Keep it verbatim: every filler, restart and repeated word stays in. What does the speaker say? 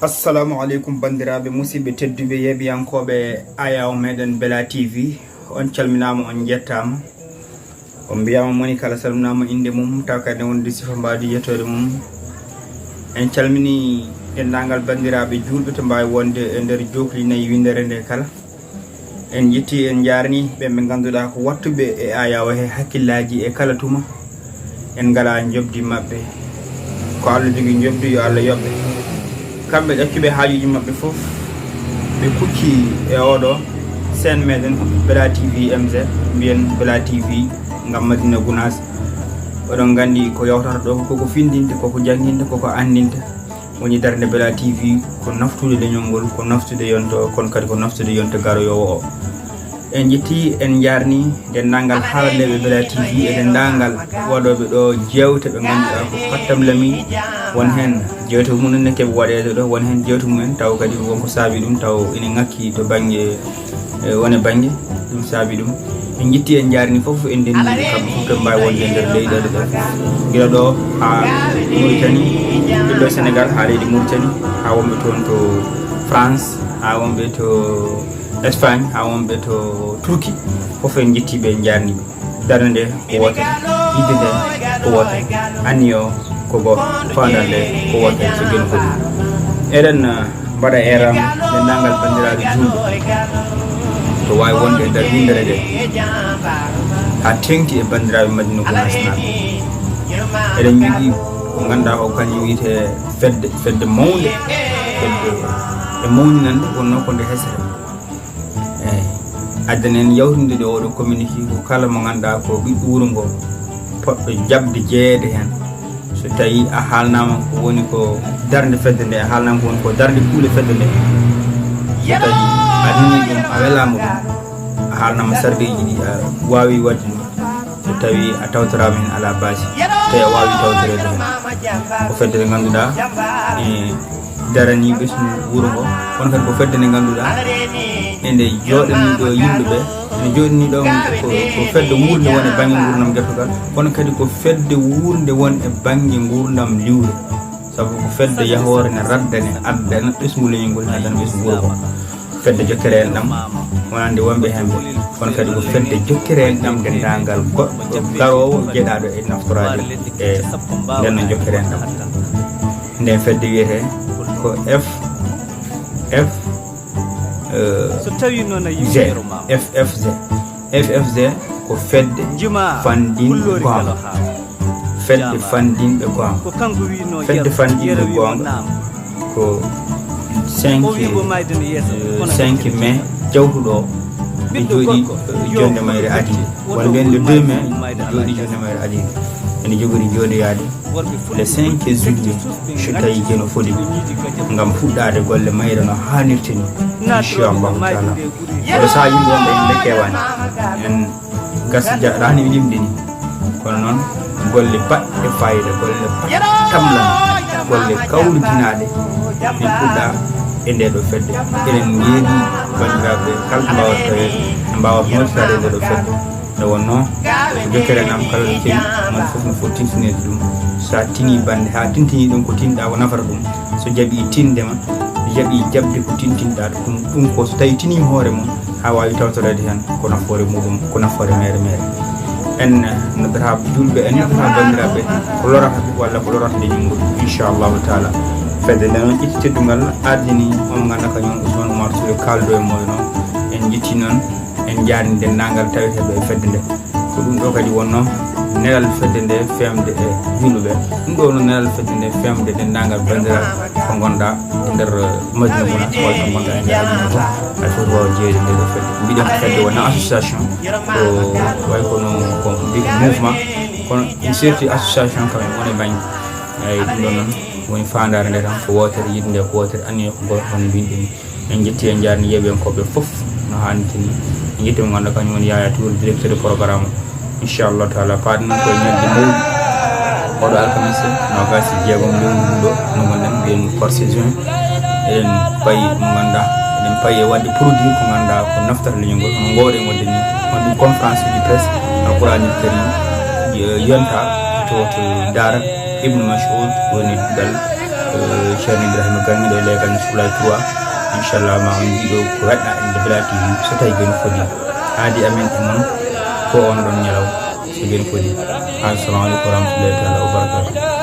Assalamu aleykum, banndiraaɓe musidɓe tedduɓe yeeɓiyankooɓe Ayaw meɗen Bella T V. On calminaama, on njettaama. On mbiyaama moni kala salminaama innde mum, taw kadi wonde sifa mbaadi yettoode mum. En calmini denndaangal banndiraaɓe juulɓe to mbaawi wonde e nder jookli nayi winndere nde kala. En njetti, en njaarni ɓe ɓe ngannduɗaa ko wattuɓe e Ayaw he hakkillaaji e kala tuma. En ngalaa njoɓdi maɓɓe. Ko Allah jogii njoɓdi, yo Allah yoɓ ɓe. Kamɓe ƴettuɓe haajuuji maɓɓe fof, ɓe kucci e oɗo seen meɗen Bella T V M Z, mbiyen Bella T V ngam Madina Gunaas. Oɗon nganndi ko yawtata ɗo ko, ko findinte, ko ko jannginte, ko ko anndinte. Woni darnde Bella T V, ko naftude leñol ngol, ko naftude yonto, kono kadi ko naftude yonto garoyoowo o. En njetti, en njaarni denndaangal haalandeeɓe Bella T V e denndaangal waɗooɓe ɗo jeewte ɓe ngannduɗaa ko pattam lami. Won heen jeewte mum ne keɓe waɗeede ɗo, won heen jeewte mumen taw kadi won ko saabi ɗum, taw ene ŋakki to bannge, e wone bannge, ɗum saabi ɗum. En njetti, en njaarni fof, en ndenni kamɓe fof ɓe mbaawi wonde e nder leyɗeele ɗe fof. Gila ɗo haa Mauritanie, ɓiɗɗo Sénégal haa leydi Mauritanie, haa wonɓe toon to France, haa wonɓe to Espagne, haa wonɓe to Turquie, fof en njetti ɓe, en njaarni ɓe. Darnde nde ko wootere, yidde nde ko wootere, anniya o ko gooto, faandaare nde ko wootere, so geno ko ɗum. Eɗen, uh, mbaɗa eeraango denndaangal banndiraaɓe juulɓe to waawi wonde e nder winndere nde, haa teeŋti e banndiraaɓe Madina Gunaas naaɓe. Eɗen njogii ko ngannduɗaa ko kañum wiyetee fedde, fedde mawnde, fedde e mawninande, wonnoo ko nde hesere. Eeyi, addan en yawtinde ɗo oɗo communiqué ko kala mo ngannduɗaa ko ɓiɗɗo wuro ngo, poɗɗo jaɓde jeyeede heen. So tawii a haalnaama ko woni ko darnde fedde nde, a haalnaama ko woni ko darnde kuule fedde nde. So tawii a nanii ɗum, a welaama ɗum, a haalnaama sarɗiiji ɗi a waawi waɗde ɗum. So tawii a tawtoraama heen, alaa baasi, tawi a waawi tawtoreede heen. Ko fedde nde ngannduɗaa, e daranii ɓesngu wuro ngo, kono kadi ko fedde nde ngannduɗaa ende jooɗanii ɗo yimɓe ɓe, ene jooɗanii ɗo ko, ko fedde wuurnde won e bannge nguurndam gertogal, kono kadi ko fedde wuurnde won e bannge nguurndam liwre. Sabu ko fedde yahoore ne raddane, addana ɓesngu leñol ngol, addana ɓesngu wuro ngo. Fedde jokkere enɗam wonande wonɓe heen ɓe, kono kadi ko fedde jokkere enɗam denndaangal goɗɗo garoowo jeɗaaɗo e naftoraade e nden noon jokkere enɗam. Nden fedde wiyetee ko F F, eh, Z, F F Z. F F Z ko fedde fanndinɓe goonga. Fedde fanndinɓe goonga. Fedde fanndinɓe goonga ko cinq, eh, cinq mai jawtuɗo o, ɓe jooɗii, eh, jonnde mayre adii. Walla mbiyen le deux mai, ɓe jooɗii jonnde mayre adii. Ene jogori jooɗoyaade le cinq juillet, so tawii jeno fodi, ngam fuɗɗaade golle mayre no haanirta ni, inchallahu taala. Oɗo sahaa yimɓe wonɓe en nde keewaani. En gasi jaɗaani limde ni. Kono noon, golle baɗɗe fayida, golle pattamlama, golle kawlidinaaɗe ne puɗɗa e nde ɗo fedde. Eɗen ngeedi banndiraaɓe kala ɓe mbaawata taweede, ɓe mbaawa moytotaade e nde ɗo fedde. Nde wonnoo, ko jokkere enɗam kala ɗo kewi, moni fof no foti tintineede ɗum. So a tinii bannde haa tintinii ɗum ko tinɗa ko nafata ɗum, so jaɓii tinde ma, so jaɓii jaɓde ko tintinɗa ɗum, ɗum ko so tawii tinii hoore mum, haa waawi tawtoreede heen ko nafoore muɗum, ko nafoore meere meere. En noddata juulɓe, en noddata banndiraaɓe ko lorata ɓe walla ko lorata leñol ngol, inchallahu taala. Fedde nde noon ƴetti teddungal ardini on mo ngannduɗaa kañum Ousmane Oumar Touré kaaldo e mooɗon. En njetti noon, en njaarni denndaangal taweteeɓe e fedde nde. Ko ɗum ɗo kadi wonnoo nelal fedde nde, feemde e juulɓe. Ɗum ɗo wonnoo nelal fedde nde, feemde denndaangal banndiraaɓe ko ngonɗaa e nder, eh, Madina Gunaas, walla ko ngonɗaa e nder aduna fof. Aɗa foti waaw jeyeede nde ɗo fedde. Mbiɗen ko fedde wonaa association, ko way kono ko mbiɗen mouvement, kono en certi association kam en woni bannge. Eeyi, ɗum ɗo noon woni faandaare nde tan, ko wootere, yiɗde nde ko wootere, anniya ko gooto, hono mbinɗen. En njetti, en njaarni yeeɓiyankooɓe fof no haanirta ni. En njetti mo ngannduɗaa kañum woni Yaya Touré, directeur de programme o. Inchallahu taala, paaɗen noon koye ñalɗi mawɗi, oɗo alkamisa, noogaas e jeegom lewru ndu ɗo, no ngonɗen, mbiyen corse juin. Eɗen payi mo ngannduɗaa, eɗen payi e waɗde produit ko ngannduɗaa ko naftata leñol ngol, hono ngoɗen waɗde ni, won ɗum conférence de presse, Alqur'anil Karim, eh, yonta to, to Daara Ibn Mas'ud, woni duɗal Ceerno Ibrahima Gaŋŋe ɗo e leegal Nasrullah trois. Inchallah ma on jiiɗo ko weɗɗa e Defela T V so tawi geno fodi. Aadi amen e mon ko on ɗon ñalaw so geno fodi. Assalamu aleykum wa rahmatullahi taala wa barakatuh.